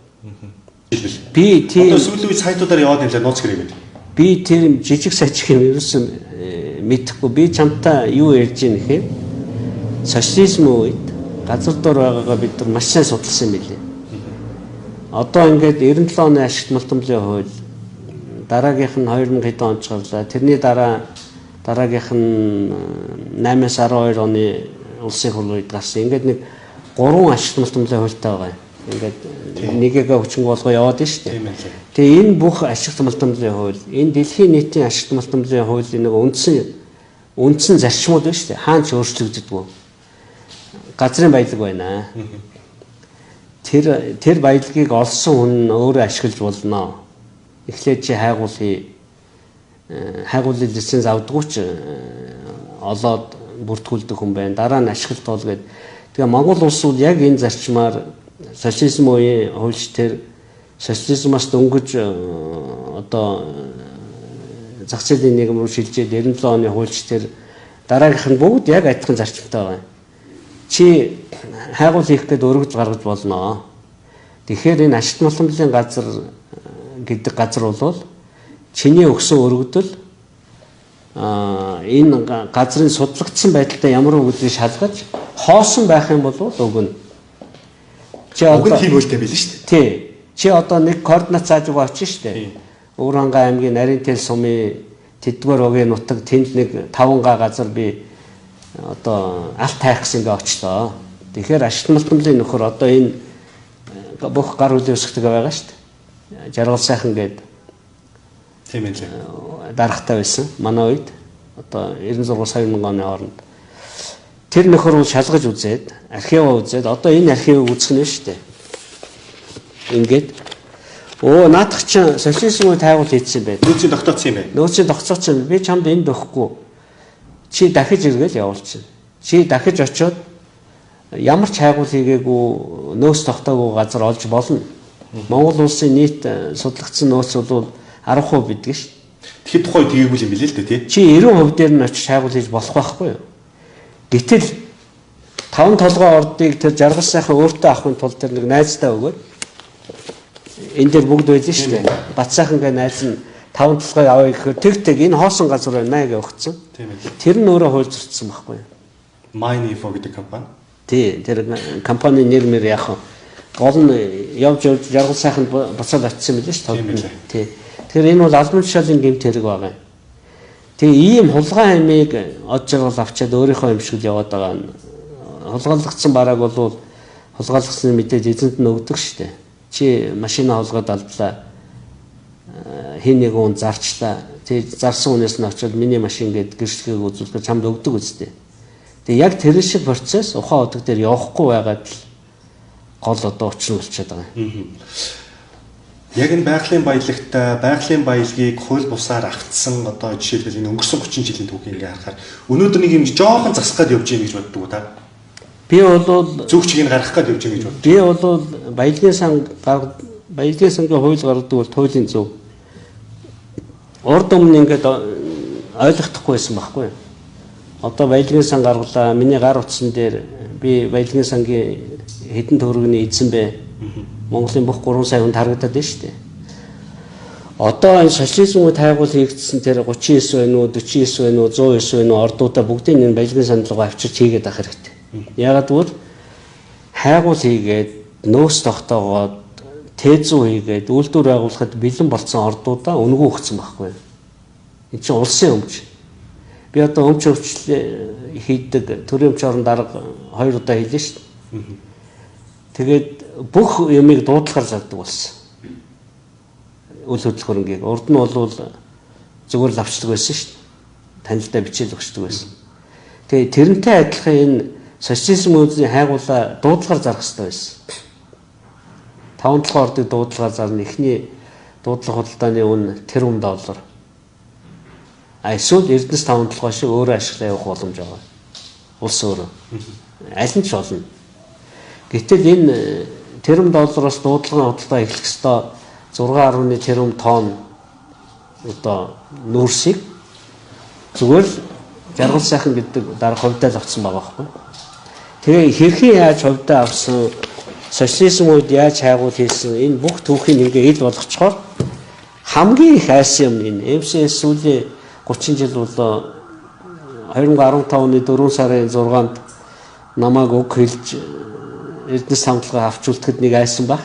[SPEAKER 1] Би тийм
[SPEAKER 2] одоо сүүлийн үед сайтуудаар яваад юм лээ нууц гэрээ гэдэг.
[SPEAKER 1] Би тэр жижиг сажиг юм ерөөсөн мэдэхгүй. Би чамтай юу ярьж ийн гэхээр социализм үед газар дор байгаагаа бид нар маш сайн судалсан юм билээ. Одоо ингээд 97 оны ашигт малтамлын хууль дараагийнх нь 2000 хэдэн онд гарлаа. Тэрний дараа дараагийнх нь 8-аас 12 оны улсын хурл үед гарсан. Ингээд нэг 3 ашигт малтамлын хуультай байгаа юм. Ингээд нэгээгээ хүчингү болгоо яваад байна шүү дээ. Тэгээ энэ бүх ашигт малтамлын хууль, энэ дэлхийн нийтийн ашигт малтамлын хуулийн нэг үндсэн зарчмууд байна шүү дээ. Хаан ч өөрчлөгддөггүй. Газрын баялаг байна. Тэр баялагийг олсон хүн өөрөө ашиглаж болно. Эхлээд чи хайгуулын лиценз авдаггүй ч олоод бүртгүүлдэг хүн байна. Дараа нь ашиглалт бол гээд. Тэгээ Монгол улс бол яг энэ зарчмаар социализм үеийн хуульч тэр социализмаас дөнгөж одоо зах зээлийн нийгэм рүү шилжээд 97 оны хуульч тэр дараагийнх нь бүгд яг адилхан зарчимтай байгаа юм. Чи хайгуул хийх гээд өргөж гаргаж болно. Тэгэхээр энэ ашигт малтамлын газар гэдэг газар бол чиний өгсөн өргөдөл энэ газрын судлагдсан байдалтай ямар өгдлийг шалгаж хоосон байх юм бол өгнө.
[SPEAKER 2] Чи одоо тийм хуультай байл шүү дээ.
[SPEAKER 1] Тий. Чи одоо нэг координат зааж өгөө очиж шүү дээ. Өвөрхангай аймгийн Нарийнтэл сумын тэдгээр өгийн нутаг тэнд нэг 5 га газар би одоо алт хайх гэсэн ингээ очлоо. Тэгэхээр ашигт малтамлын нөхөр одоо энэ бүх гар хүлийн өсгдөг байгаа шүү дээ. Жаргал сайхан гээд
[SPEAKER 2] тийм ээ.
[SPEAKER 1] Даргатай байсан манай үед одоо 96 2000 оны хооронд. Тэр нөхөр бол шалгаж үзээд, архиваа үзээд одоо энэ архивыг үзэх нь шүү дээ. Ингээд наадах чинь социализм үед хайгуул хийсэн байх.
[SPEAKER 2] Нөөцийн тогтооцсон юм байна.
[SPEAKER 1] Нөөцийн тогтооцсон. Би чамд энд өгөхгүй. Чи дахиж эргээл явуулчихна. Чи дахиж очиод ямар ч хайгуул хийгээгүй, нөөц тогтоогүй газар олж болно. Монгол улсын нийт судлагдсан нөөц бол 10% бидэг ш.
[SPEAKER 2] Тэгэхээр тухайн үед тгээгүй юм билээ л дээ, тий.
[SPEAKER 1] Чи 90% дээр нь очиж хайгуул хийж болох байхгүй юу? Гэтэл 5 толгой ордыг тэр жаргал сайхан өөртөө авахын тулд тэр нэг найздаа өгөөд энэ дээр бүгд байлаа шүү дээ. Бат сайхан гэ найз нь 5 толгой авъя гэхээр тэг энэ хоосон газар байна гэж өгцөн.
[SPEAKER 2] Тийм ээ.
[SPEAKER 1] Тэр нь өөрөө хууль зөрчсөн байхгүй юу?
[SPEAKER 2] Mine Info гэдэг компани.
[SPEAKER 1] Тий, тэр компани нэр мэр яг гол нь явж жаргал сайхан буцаад очсон юм билээ шүү дээ. Тий. Тэгэхээр энэ бол албан тушаалын гэмт хэрэг байгаа юм. Тэгээ ийм хулгай хэмээг од жаргал авчиад өөрийнхөө юм шиг л яваад байгаа нь хулгайлагдсан барааг бол хулгайлагдсны мэдээд эзэнт нь өгдөг шүү дээ. Чи машина хулгайд алдлаа, хин нэг хүн зарчлаа. Тэгээ зарсан хүнээс нь очиод миний машин гээд гэрчлэгийг үзүүлэхэд чамд өгдөг үстэй. Тэгээ яг тэр шиг процесс ухаан удаг дээр явахгүй байгаад л гол одоо учир нь болчиход байгаа юм.
[SPEAKER 2] Яг энэ байгалийн баялагтай, байгалийн баялагийг хууль бусаар автсан одоо жишээлбэл энэ өнгөрсөн 30 жилийн түүхийг ингээ харахаар өнөөдөр нэг юм жоохон засах гээд явж гин гэж боддог уу та?
[SPEAKER 1] Би бол
[SPEAKER 2] зөв чигийг гаргах гээд явж гин гэж боддог.
[SPEAKER 1] Би бол баялагын сан баялагын сангийн хууль гаргадаг бол туйлын зөв. Урд өмнө ингээд ойлгохдохгүй байсан байхгүй юу? Одоо баялагын сан гаргалаа. Миний гар утсан дээр би баялагын сангийн хэдэн төгрөгийн эзэн бэ? Монголын бүх 3 сая хүн тарагдаад байна шүү дээ. Одоо энэ социализм үед хайгуул хийгдсэн тэр 39 байна уу, 49 байна уу, 109 байна уу ордуудаа бүгдийг энэ баялагын санал руу авчирч хийгээд авах хэрэгтэй. Яагаад гэвэл хайгуул хийгээд нөөц тогтоогоод тээзүү хийгээд үйлдвэр байгуулахад бэлэн болсон ордуудаа үнэгүй өгсөн байхгүй юу? Энэ чинь улсын өмч. Би одоо өмч өвчлөл хийдэг төрийн өмч орон дарга 2 удаа хийлээ шүү дээ. Тэгээд бүх юмыг дуудлагаар зардаг болсон. Үл хөдлөх хөрөнгийг. Урд нь бол зүгээр л авчдаг байсан шүү дээ. Танилдаа бичээл өгчдөг байсан. Тэгээд тэрнтэй адилхан энэ социализм үеийн хайгуулаа дуудлагаар зарах хэрэгтэй байсан. 5 толгой ордыг дуудлагаар зарна. Эхний дуудлага худалдааны үн тэрбум доллар. А эсвэл Эрдэнэс 5 толгой шиг өөрөө ашиглаа явах боломж байгаа. Улс өөрөө. Аль нь ч болно. Гэтэл энэ тэрбум доллароос дуудлагын худалдаа эхлэх ёстой 6.1 тэрбум тонн одоо нүүрсийг зүгээр л жаргал сайхан гэдэг дарга хувьдаа л авсан байгаа байхгүй. Тэгээ хэрхэн яаж хувьдаа авсан, социализм үед яаж хайгуул хийсэн энэ бүх түүхийг ингээ ил болгочхоор хамгийн их айсан юм энэ МСС сүүлийн 30 жил болоо 2015 оны 4 сарын 6-нд намайг уг хэлж Эрдэнэс самтлагаа авч үлдэхэд нэг айсан баг.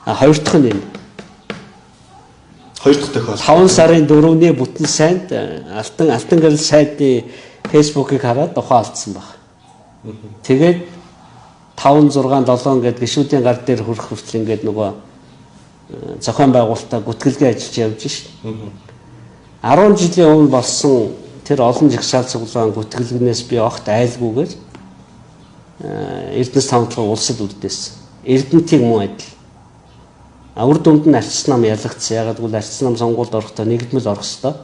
[SPEAKER 1] А хоёр дахь нь энэ.
[SPEAKER 2] Хоёр дахь тохиолдол.
[SPEAKER 1] 5 сарын 4-ний бүтэн сайнд Алтан гэрэл сайдны фэйсбүүкийг хараад ухаан алдсан баг. Тэгээд 5 6 7 гээд гишүүдийн гар дээр хүрэх хүртэл ингээд нөгөө зохион байгуулалтаа гүтгэлгээ ажиллаж явж шít. 10 жилийн өмнө болсон тэр олон жагсаал цуглаан гүтгэлгнээс би огт айлгүйгээр Эрдэнэс тавтлага улсад үлдээсэн. Эрдэнтийг мөн адил. Үр дүнд нь арчс нам ялагдсан. Ягаад гэвэл арчс нам сонгуульд орохдоо нэгдмэл орох ёстой.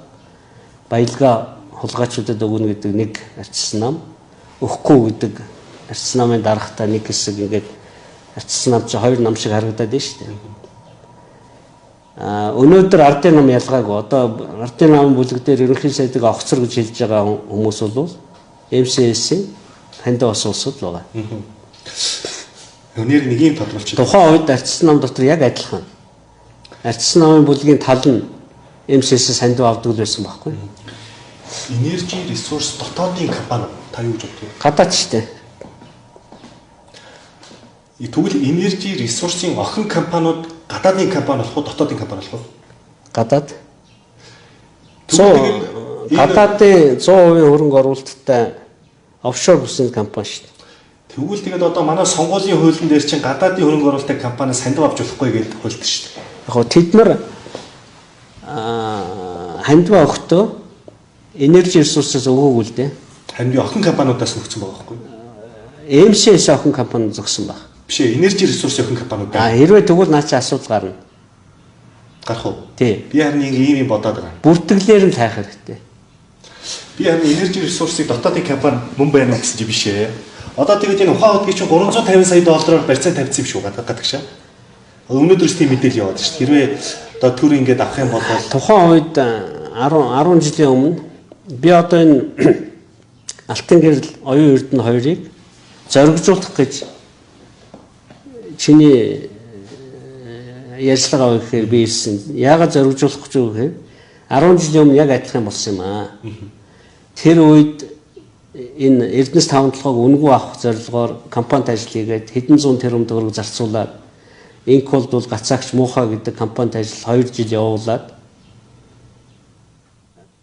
[SPEAKER 1] Баялгаа хулгайчуудад өгнө гэдэг нэг арчс нам, өгөхгүй гэдэг арчс намын дарагтаа нэг хэсэг ингээд арчс нам чи хоёр нам шиг харагдаад байна шүү дээ. Өнөөдөр ардын нам ялгаагүй. Одоо ардын намын бүлэг дээр ерөнхий сайдыг огцор гэж хэлж байгаа хүмүүс бол МСС-ийн хандив ус улсууд л байгаа.
[SPEAKER 2] Өнөр нэг юм тодруулчих.
[SPEAKER 1] Тухайн үед арчс нам дотор яг адилхан. Арчс намын бүлгийн тал нь МСС хандив авдаг л байсан байхгүй.
[SPEAKER 2] Энержи ресурс дотоодын компани та юу гэж боддог вэ?
[SPEAKER 1] Гадаад ч тийм.
[SPEAKER 2] Тэгвэл энержи ресурсын охин компаниуд гадаадын компани болох уу, дотоодын компани болох уу?
[SPEAKER 1] Гадаад. Гадаадын 100% хөрөнгө оруулалттай офшор бүсний компани шүү дээ.
[SPEAKER 2] Тэгвэл тэгээд одоо манай сонгуулийн хуулийн дээр чинь гадаадын хөрөнгө оруулалттай компани сандив авч болохгүй гэж хуульд шүү дээ.
[SPEAKER 1] Яг гоо тэд нар хандив өгтөө энержи ресурсээс өгөөгүй л дээ.
[SPEAKER 2] Харин би охин компаниудаас нөхцөн байгаа байхгүй юу?
[SPEAKER 1] MCS охин компани зогсон баг.
[SPEAKER 2] Биш ээ, Energy Resource охин компаниуд
[SPEAKER 1] А хэрвээ тэгвэл наа чи асуудал гарна.
[SPEAKER 2] Гарах уу?
[SPEAKER 1] Тий.
[SPEAKER 2] Би харин ийм юм бодоод байгаа.
[SPEAKER 1] Бүртгэлээр нь хайх хэрэгтэй.
[SPEAKER 2] Би харин Energy Resource-ыг дотоодын компани мөн байна уу гэсэн чи биш ээ. Одоо тэгээд энэ ухаан удгийг чинь 350 сая доллараар барьцаан тавьсан юм шүү гадагшаа. Өнөөдрөөс тийм мэдээлэл яваад шүү дээ. Хэрвээ одоо төр ингээд авах юм бол
[SPEAKER 1] тухайн үед 10 жилийн өмнө би одоо энэ Алтан гэрэл оюун эрдэнэ хоёрыг зоригжуулах гэж чиний ярьцлага авах гэхээр би ирсэн. Яагаад зоригжуулах гэж вэ гэхээр 10 жилийн өмнө яг адилхан болсон юм аа. Тэр үед энэ Эрдэнэс таван толгойг үнэгүй авах зорилгоор компанид ажил хийгээд хэдэн зуун тэрбум төгрөг зарцуулаад Инколд бол гацаагч муухай гэдэг компанид ажил 2 жил явуулаад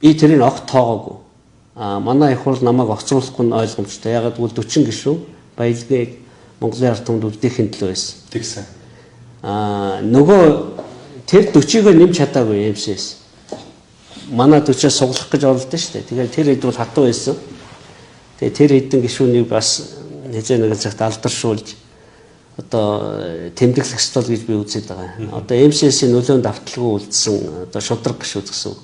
[SPEAKER 1] би тэрийг огт тоогоогүй. А манай их хурл намайг огцруулахгүй нь ойлгомжтой. Ягаад гэвэл 40 гишүүн баялагийг Монголын ард түмэнд үлдээхийн төлөө байсан.
[SPEAKER 2] Тэгсэн.
[SPEAKER 1] А нөгөө тэр 40-ийг нэмж чадаагүй MCS. Манай 40-аас суглах гэж оролдсон шүү дээ. Тэгэхээр тэр хэд бол хатуу байсан. Тэгээ тэр хэдэн гишүүнийг бас хэзээ нэгэн цагт алдаршуулж одоо тэмдэглэх ёстой гэж би үзээд байгаа. Одоо MCS-ийн нөлөөнд авталгүй үлдсэн одоо шударга гишүүд гэсэн үг.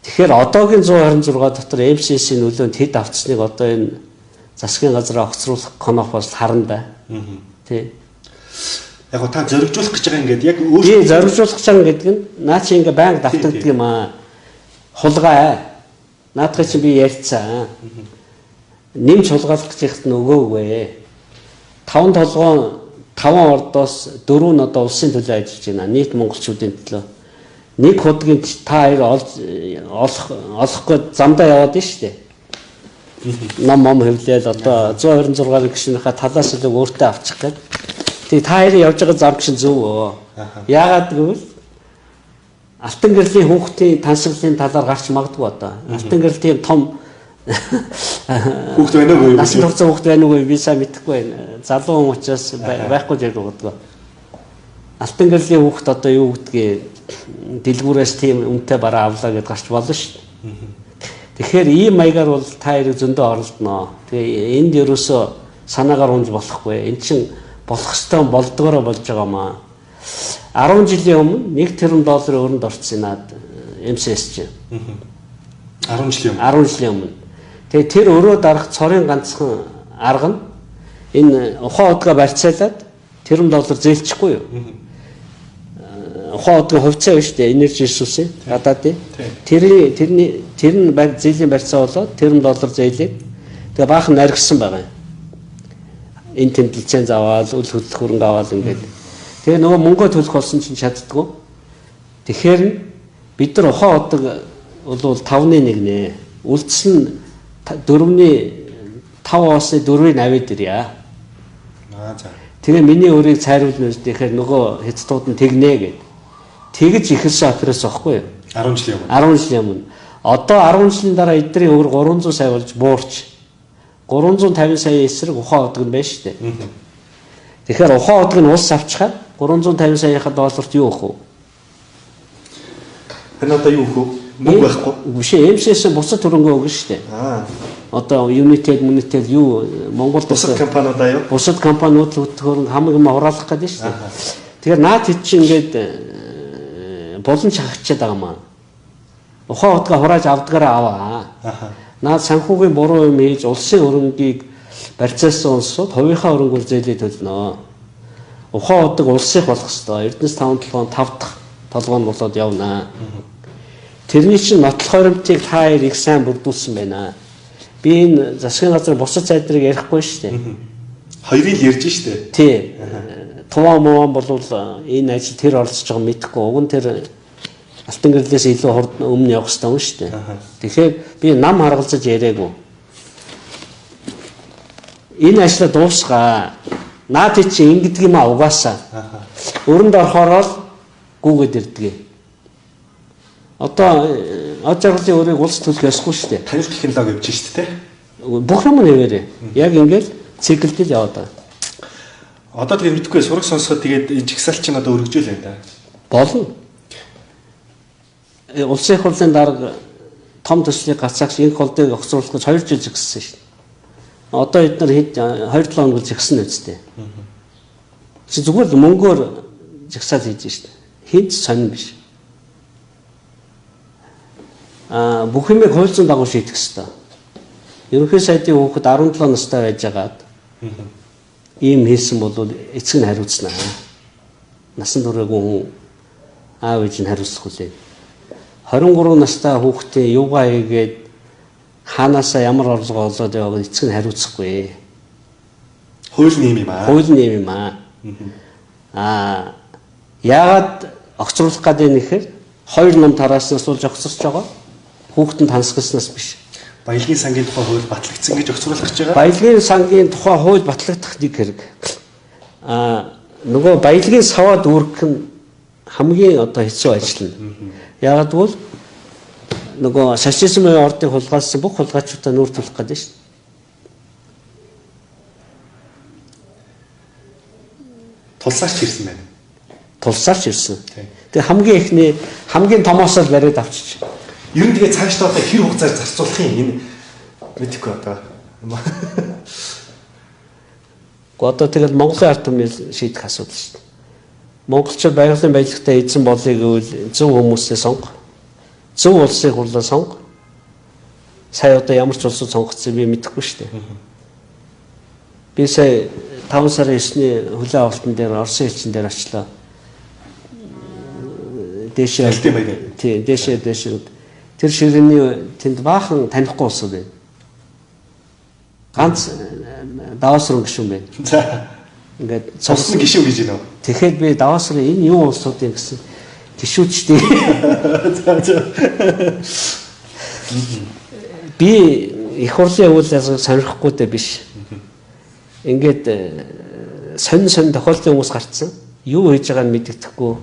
[SPEAKER 1] Тэгэхээр одоогийн 126 дотор MCS-ийн нөлөөнд хэд автсныг одоо энэ засгийн газраа огцруулах конофоос харна да. Тий.
[SPEAKER 2] Яг го та зоригжуулах гэж байгаа ингээд яг
[SPEAKER 1] өөр би зоригжуулах гэж байгаа гэдэг нь наа чи ингээ байнга давтагддаг юм аа. Хулгай. Наадах чи би ярьцаа. Нэмж хулгайлах гэж ихт нөгөөгүй. Таван толгоон таван ордоос дөрөв нь одоо улсын төлөө ажиллаж байна. Нийт монголчуудын төлөө. Нэг худгийн та хоёр олох олохгүй замдаа яваад нь шүү дээ. Ном мом хэвлээл одоо 126 гишүүнийхээ талаас илүү өөртөө авчих гээд. Тэгээ та хоёрын явж байгаа зам чинь зөв өө. Яагаад гэвэл Алтан гэрлийн хүүхдийн тансаглалын талаар гарч магадгүй одоо. Алтан гэрэл тийм том
[SPEAKER 2] хүүхд байна уу?
[SPEAKER 1] Насан турш хүүхд байна уу би сайн мэдэхгүй байна. Залуу хүн учраас байхгүй зэрэг өгдөг. Алтан гэрлийн хүүхд одоо юу гэдгийг дэлгүүрээс тийм үнэтэй бараа авлаа гэдээ гарч болно шүү дээ. Тэгэхээр ийм маягаар бол та хоёрыг зөндөө оролдоно. Тэгээ энд ерөөсөө санаагаар унж болохгүй. Эн чин болох ёстой болдгоороо болж байгаа маа. 10 жилийн өмнө 1 тэрбум долларын өрөнд орсон наад MCS чинь.
[SPEAKER 2] 10 жилийн өмнө.
[SPEAKER 1] 10 жилийн өмнө. Тэгээ тэр өрөө дарах цорын ганцхан арга нь энэ ухаан удгаа барьцаалаад тэрбум доллар зээлчихгүй юу? Ухаан удгийн хувьцаа биш үү? Энержи ресурсын гадаадын. Тэр нь зээлийн барьцаа болоод тэрбум доллар зээлээд тэгээ баахан наргисан байгаа юм. Энэ тэнд лиценз аваад, үл хөдлөх хөрөнгө аваад ингээд. Тэгээ нөгөө мөнгөө төлөх болсон чинь чаддгүй. Тэгэхээр бид нар ухаан удаг бол 5-ны 1 нэ. Үлдсэн нь 4-ний 5-аас 4-ийг аваад ирье.
[SPEAKER 2] Аа за.
[SPEAKER 1] Тэгээ миний өрийг цайруулна гэж тэгэхээр нөгөө хятадууд нь тэгнэ гэд. Тэгж эхэлсэн операц байхгүй юу?
[SPEAKER 2] 10 жилийн өмнө.
[SPEAKER 1] 10 жилийн өмнө. Одоо 10 жилийн дараа эдний өр 300 сая болж буурч 350 сая эсрэг ухаан удаг нь байна шүү дээ. Тэгэхээр ухаан удаг нь улс авчихаар 350 саяхаа долларт юу өгөх вэ?
[SPEAKER 2] Энэ одоо юу өгөх вэ? Мөнгө байхгүй.
[SPEAKER 1] Биш ээ, MCS бусад хөрөнгө өгнө шүү дээ.
[SPEAKER 2] Аа.
[SPEAKER 1] Одоо Unitel, Munitel юу Монгол
[SPEAKER 2] бусад компаниудаа юу?
[SPEAKER 1] Бусад компаниуд хөрөнгө хамаг юм хураалах гэдэг шүү дээ. Тэгэхээр наад хэд чинь ингээд булан чахчихад байгаа маа. Ухаан утгаа хурааж авдгаараа аваа. Наад санхүүгийн буруу юм хийж улсын хөрөнгийг барьцаасан улсууд хувийнхаа хөрөнгөөр зээлээ төлнө. Ухаан удаг улсынх болох ёстой. Эрдэнэс 5 толгоон 5 дахь толгоон болоод явна. Тэрний чинь нотлох хоримтыг та хоёр их сайн бүрдүүлсэн байна. Би энэ засгийн газар бусад сайдрыг ярихгүй шүү дээ.
[SPEAKER 2] Хоёрыг л ярьж шүү дээ.
[SPEAKER 1] Тий. Туваа муван болвол энэ ажил тэр оролцож байгаа мэдэхгүй. Уг нь тэр Алтан гэрлээс илүү хурд өмнө явах хэрэгтэй юм шүү дээ. Тэгэхээр би нам харгалзаж яриаггүй. Энэ ажлаа дуусгаа. Наад чи ингэдэг юм а угаасаа. Өрөнд орохороо л гүгээд ирдэг. Одоо од жаргалын өрийг улс төлөх ёсгүй шүү дээ.
[SPEAKER 2] Танил технологи явж шүү дээ.
[SPEAKER 1] Бүх юм нэвэрээ. Яг ингээл циклдэл яваад байгаа.
[SPEAKER 2] Одоо тэгээ мэдгүй сураг сонсоход тэгээд энэ жагсаалт чинь одоо өргөжөөл байна да.
[SPEAKER 1] Болно. Улсын их хурлын дарга том төслийг гацаагч инх холдыг огцруулах гэж 2 жил зэгссэн шин. Одоо эдгээр хэд 2-7 хоног зэгсэн үстэй. Чи зүгээр л мөнгөөр зэгсаал хийж шин. Хинт сонин биш. Бүх юмыг хууль зүйн дагуу шийдэх ёстой. Ерөнхий сайдын хүүхэд 17 настай байжгаад ийм хийсэн бол эцэг нь хариуцна. Насан туршаагүй хүн аав ээж нь хариуцлах үлээ. 23 настай хүүхдээ юугаа хийгээд ханаасаа ямар орлого олоод яваад эцэг нь хариуцахгүй.
[SPEAKER 2] Хууль нь юм аа.
[SPEAKER 1] Хууль нь юм аа. Яагаад огцруулах гэдэг юм нэхэр 2 ном тарааснаас болж огцорч байгаа. Хүүхэд нь тансагласнаас биш.
[SPEAKER 2] Баялагын сангийн тухай хууль батлагдсан гэж огцруулах гэж байгаа.
[SPEAKER 1] Баялагын сангийн тухай хууль батлагдах нэг хэрэг. Нөгөө баялагын саваа дүүргэх нь хамгийн одоо хэцүү ажил нь. Яагаад гэвэл нөгөө социализмын ордыг хулгайлсан бүх хулгайчуудаа нүүр тулах гэдэг шүү дээ.
[SPEAKER 2] Тулсаарч ирсэн байна.
[SPEAKER 1] Тулсаарч ирсэн. Тэгээ хамгийн эхний хамгийн томоосоо л бариад авчиж.
[SPEAKER 2] Ер нь тэгээ цаашдаа одоо хэр хугацаар зарцуулах юм энэ мэдэхгүй одоо.
[SPEAKER 1] Гэхдээ одоо тэгэл Монголын ард түмний шийдэх асуудал шүү дээ. Монголчууд байгалийн баялагтай эзэн болъё гэвэл зөв хүмүүсээ сонго. Зөв улсын хурлаа сонго. Сая одоо ямар ч улсууд сонгогдсон би мэдэхгүй шүү дээ. Би сая 5 сарын 9-ний хүлээн авалтан дээр Оросын элчин дээр очлоо. Дээшээ тий, дээшээ тэр ширээний тэнд баахан танихгүй улсууд байна. Ганц даваасрын гишүүн байна.
[SPEAKER 2] За.
[SPEAKER 1] Ингээд
[SPEAKER 2] цогцсон гишүүн гэж байна уу?
[SPEAKER 1] Тэгэхэд би даваасрын энэ юу улсууд юм гэсэн гишүүдчтэй.
[SPEAKER 2] За за.
[SPEAKER 1] Би их хурлын үйл ажиллагааг сонирхохгүйтэй биш. Ингээд сонин сонин тохиолдлын хүмүүс гарцсан. Юу хийж байгааг нь мэддэхгүй.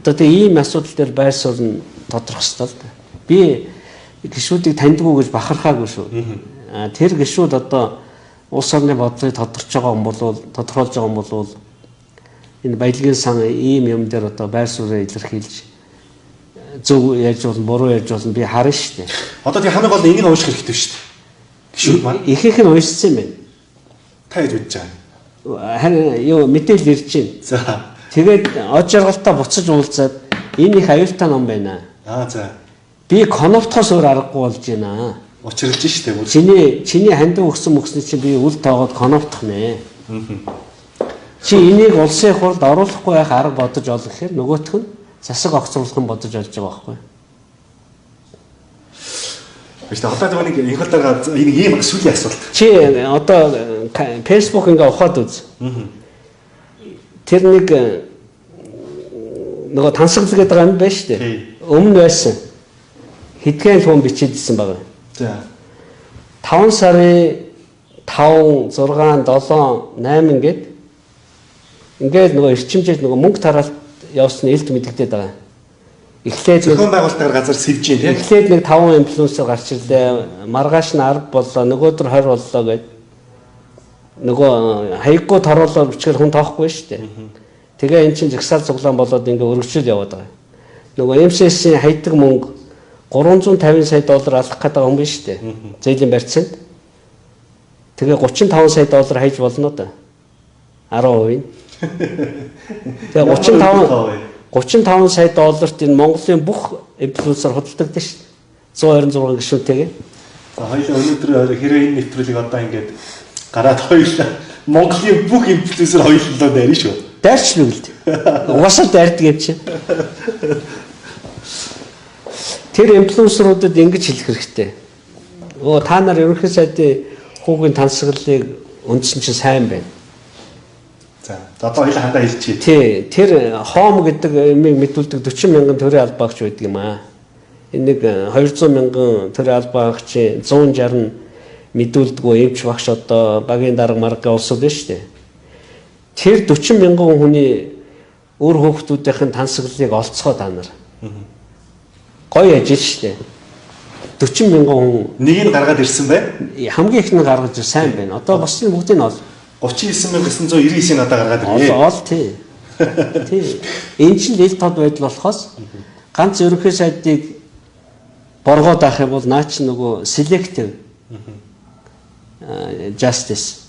[SPEAKER 1] Одоо тэгээ ийм асуудал дээр байр суурь нь тодорхой ёстой л да. Би гишүүдийг таньдгүй гэж бахархаагүй шүү. Тэр гишүүд одоо улс орны бодлогыг тодорч байгаа юм бол тодорхойлж байгаа юм бол энэ баялагын сан ийм юм дээр одоо байр сууриа илэрхийлж зөв яаж болно, буруу яаж болно би харна шүү дээ.
[SPEAKER 2] Одоо тийм хамгийн гол нь энийг унших хэрэгтэй шүү дээ. Гишүүд маань
[SPEAKER 1] ихэнх нь уншсан юм байна.
[SPEAKER 2] Та яаж мэдэж байгаа?
[SPEAKER 1] Харин юу мэдээлэл ирж байна.
[SPEAKER 2] За.
[SPEAKER 1] Тэгээд од жаргалтаа буцаж уулзаад энэ их аюултай ном байна.
[SPEAKER 2] За.
[SPEAKER 1] Би коноптохоос өөр аргагүй болж байна.
[SPEAKER 2] Учирлж штэ бүр.
[SPEAKER 1] Чиний хандив өгсөн мөксний чинь би үл тоогоод коноптох нэ. Чи энийг улсын хурлд оруулахгүй байх арга бодож ол гэхээр нөгөөх нь засаг огцруулах нь бодож олж байгаа байхгүй.
[SPEAKER 2] Биш үү? Одоо нэг инхэл дараа энэ ийм сүүлийн асуулт.
[SPEAKER 1] Чи одоо Facebook ингээ ухаад үз. Тэр нэг нөгөө тансаглал гэдэг юм байна шүү дээ. Өмнө байсан. Хэдхэн л хүн бичээдсэн байгаа.
[SPEAKER 2] За.
[SPEAKER 1] 5 сарын 5, 6, 7, 8 ингээд ингээд нөгөө эрчимжээд нөгөө мөнгө тараалт явсан элд мэдэгдээд байгаа. Эхлээд
[SPEAKER 2] зохион байгуулалтаар газар сэвж юм тийм.
[SPEAKER 1] Эхлээд нэг 5 инфлюенсер гарч ирлээ. Маргааш нь 10 боллоо, нөгөөдөр 20 боллоо гэд. Нөгөө хаяггүй таруулаар бичгээр хүн тоохгүй шүү дээ. Тэгээ эн чинь жагсаал цуглаан болоод ингээ өргөжлөл яваад байгаа. Нөгөө MCS-ийн хайдаг мөнгө 350 сая доллар алах гэдэг юм биш үү? Зээлийн барьцаанд. Тэгээ 35 сая доллар хайж болно доо. 10%. Тэгээ 35 сая долларт энэ Монголын бүх инфлюенсер худалдагдсан шүү дээ. 126 гишүүнтэйгээ.
[SPEAKER 2] За хоёлаа өнөөдөр хэрэг энэ нэвтрүүлгийг одоо ингээд гараад хоёлаа Монголын бүх инфлюенсер хоёулаа дайрна шүү.
[SPEAKER 1] Дайрч нүгэлт. Угаасаа дайрдаг юм чинь. Тэр инфлюенсеруудад ингэж хэлэх хэрэгтэй. Өө та нар ерөнхий сайдын хүүгийн тансаглалыг үндсэн чинь сайн байна.
[SPEAKER 2] За одоо хоёлаа хандаа хэлчихье.
[SPEAKER 1] Тий, тэр хоом гэдэг юмыг мэдүүлдэг 40 мянган төрийн албаагч байдаг юм аа. Энэ нэг 200 мянган төрийн албаагчийн 160 нь мэдүүлдэггүй эмч багш одоо багийн дарга марга улсууд байна шүү дээ. Тэр 40 мянган хүний үр хүүхдүүдийн тансаглалыг олцгоо та нар. Гоё ажил шүү дээ. 40 мянган хүн
[SPEAKER 2] нэг нь гаргаад ирсэн байна.
[SPEAKER 1] Хамгийн их нь гаргаж сайн байна. Одоо бусдын бүгдийг нь ол
[SPEAKER 2] 39999-ийг одоо гаргаад ирээ.
[SPEAKER 1] Ол тий. Тий. Энэ чинь ил тод байдал болохоос ганц ерөнхий сайдыг Боргоод авах юм бол наа чи нөгөө selective justice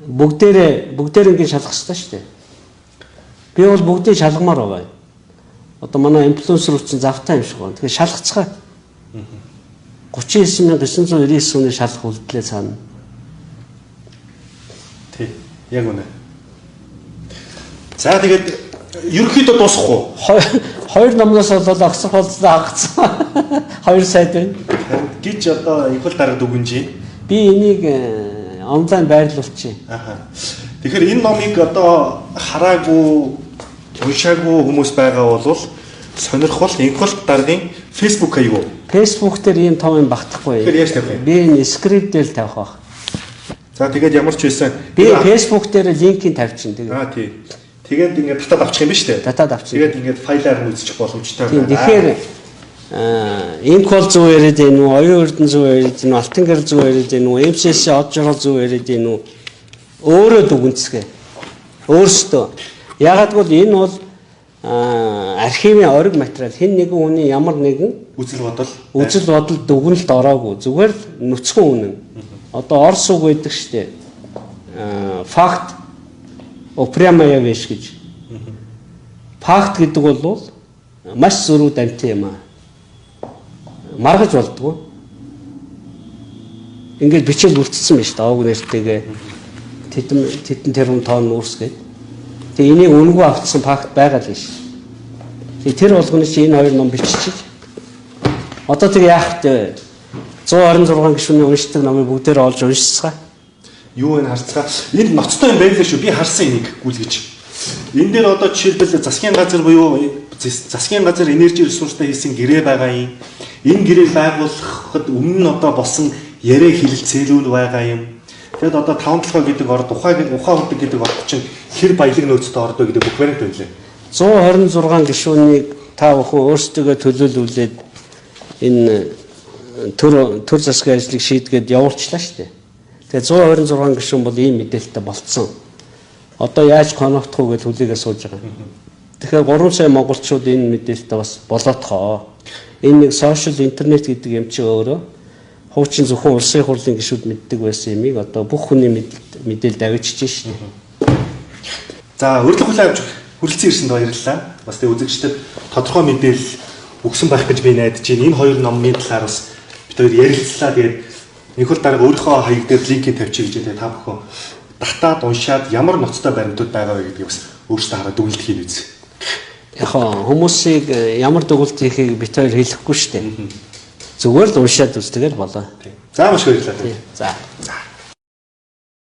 [SPEAKER 1] бүгдээрээ ингэ шалгах хэрэгтэй шүү дээ. Би бол бүгдийг шалгамаар байгаа юм. Одоо манай инфлюенсерүүд чинь завтай юм шиг байна. Тэгэхээр шалгацгаа. 39999 оны шалах үлдлээ цаана.
[SPEAKER 2] Тий. Яг үнэ. За тэгээд ерөнхийдөө дуусах уу?
[SPEAKER 1] Хоёр номноос бол огцох болцлоо хагацсан. Хоёр сайд байна.
[SPEAKER 2] Гэж одоо их бол дарга дүгнэж.
[SPEAKER 1] Би энийг онлайн байрлуулчих.
[SPEAKER 2] Аха. Тэгэхээр энэ номыг одоо хараагүй, уншаагүй хүмүүс байгаа бол сонирхол Энхбол даргын Facebook хаяг уу?
[SPEAKER 1] Facebook дээр ийм том юм багтахгүй.
[SPEAKER 2] Тэгэхээр яаж тавих юм?
[SPEAKER 1] Би энэ скрипт дээр тавих байх.
[SPEAKER 2] За тэгээд ямар ч байсан
[SPEAKER 1] би Facebook дээр линкийг тавьчихна.
[SPEAKER 2] Тэгээд аа тий. Тэгээд ингээд татаад авчих юм биш үү?
[SPEAKER 1] Татаад авчих.
[SPEAKER 2] Тэгээд ингээд файлаар нь үзчих боломжтой
[SPEAKER 1] байна. Тэгэхээр Энхбол зөв яриад байна уу? Оюун Эрдэнэ зөв яриад байна уу? Алтан гэрэл зөв яриад байна уу? MCS од жаргал зөв яриад байна уу? Өөрөө дүгнэцгээ. Өөрсдөө. Яагаад гэвэл энэ бол архивын ориг материал. Хэн нэгэн хүний ямар нэгэн үзэл бодол дүгнэлт ороогүй. Зүгээр л нүцгэн үнэн. Одоо орс үг байдаг штэ. Факт упрямая вещь гэж. Факт гэдэг бол маш зөрүү дамтын юм аа. Маргаж болдгоо. Ингээд бичээл үлдсэн байна шүү дээ. Овг нэртэйгээ тэдэн тэрбум тонн үүсгээд. Тэгээ энийг үнэгүй автсан факт байгаа л биш. Тэгээ тэр болгоны чи энэ хоёр ном биччихэж. Одоо тэг яах вэ? 126 гишүүний уншдаг номыг бүгдээр олж уншицгаа.
[SPEAKER 2] Юу вэ харцгаа. Энд ноцтой юм байлаа шүү. Би харсан энийг гүйлгэж. Энэ дээр одоо жишээлбэл засгийн газар буюу засгийн газар энержи ресурстай хийсэн гэрээ байгаа юм. Энэ гэрээг байгуулахад өмнө нь одоо болсон яриа хилэлцээлүүл байгаа юм. Тэгэд одоо таван толгой гэдэг орд, ухаан хүрдэг гэдэг орд чинь хэр баялаг нөөцтэй орд вэ гэдэг бүх баримт байлаа.
[SPEAKER 1] 126 гишүүнийг та бүхэн өөрсдөө төлөөлүүлээд энэ төр засгийн ажлыг шийдгээд явуулчлаа шүү дээ. Тэгээ 126 гишүүн бол ийм мэдээлэлтэй болцсон. Одоо яаж коноктох уу гэж хүлээгээ сууж байгаа. Тэгэхээр 3 сая монголчууд энэ мэдээлэлтэй бас болоотхоо. Энэ нэг сошиал интернет гэдэг юм чи өөрөө хуучин зөвхөн улсын хурлын гишүүд мэддэг байсан юмыг одоо бүх хүний мэдээлэлд авчиж шээ.
[SPEAKER 2] За урилга хүлээн авч хүрэлцэн ирсэнд баярлалаа. Бас тэг үзэгчдэд тодорхой мэдээлэл өгсөн байх гэж би найдаж байна. Энэ хоёр номын талаар бас бид хоёр ярилцлаа. Тэгээд Энхбол дарга өөрийнхөө хаяг дээр линкийг тавьчих гэж тэгээ та бүхэн татаад уншаад ямар ноцтой баримтууд байгаа вэ гэдгийг бас өөрсдөө хараад дүгнэлт хийн үз.
[SPEAKER 1] Яг хүмүүсийг ямар дүгнэлт хийхийг бид хоёр хэлэхгүй шүү дээ. Зүгээр л уншаад үзтэйгээр болоо.
[SPEAKER 2] За маш их баярлалаа.
[SPEAKER 1] За.
[SPEAKER 2] За.